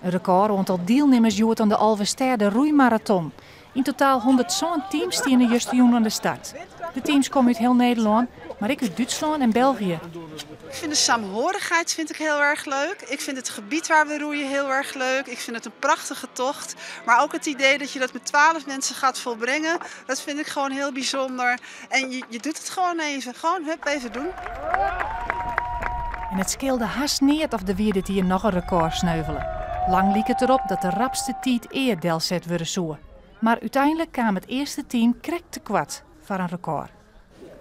In rekôroantal dielnimmers hjoed oan de Alvestêderoeimaraton. Yn totaal 107 teams stiene justerjûn oan de start. De teams komme út hiel Nederlân, mar ek út Dútslân en België. Ik vind de saamhorigheid vind ik heel erg leuk. Ik vind het gebied waar we roeien heel erg leuk. Ik vind het een prachtige tocht. Maar ook het idee dat je dat met 12 mensen gaat volbrengen, dat vind ik gewoon heel bijzonder. En je, je doet het gewoon even. Gewoon hup, even doen. En it skeelde hast neat of der wie dit jier noch in rekôr sneuvele. Lang like it derop dat de rapste tiid ea delset wurde soe. Mar úteinlik kaam it earste team krekt te koart foar in rekôr.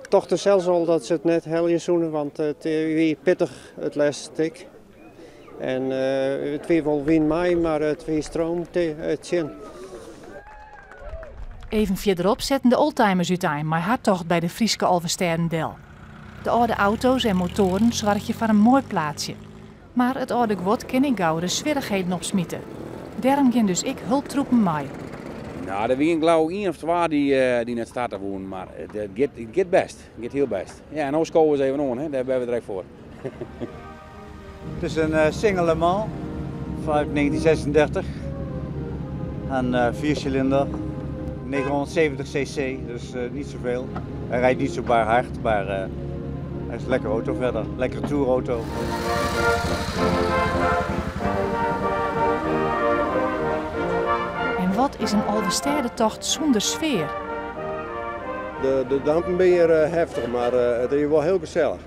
Ik tocht sels al dat se it net helje soene, want it wie pittich it lêste stik. En it wie wol wyn mei, mar it wie stroom tsjin. Even fierderop setten de oldtimers útein mei har tocht by de Fryske Alvestêden del. De âlde auto's en motoaren soargje foar in moai plaatsje. Mar it âlde guod kin ek gauris swierrichheden opsmite. Dêrom gean dus ek hulptroepen mei. No, der wiene glau ien of twa dy't net starte woenen, mar it giet, it giet bêst. It giet hiel bêst. Ja, en no skowe we even oan, hè. Dêr binne we direkt foar. Het is een Singer Le Mans vanuit 1936. Een viercilinder, 970 cc, dus niet zoveel. Hij rijdt niet zo bar hard, maar hij is een lekkere auto verder. Lekkere tourauto. En wat is in Alvestêdetocht sûnder sfear? De dampen binne hjir heftich, mar it is wol hiel gesellich.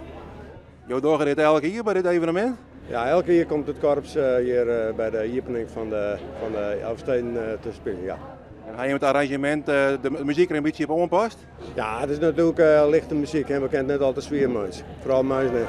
Jo dogge dit elk jier by dit evenemint? Ja, elk jier komt it korps hjir by de iepening fan de, fan de Elfsteden te spyljen, ja. En ha jim it arranzjemint, de muzyk der in bytsje op oanpast? Ja, it is natuerlik lichte muzyk, hè. We kinne it net al te swier meitsje. Foaral moarns net.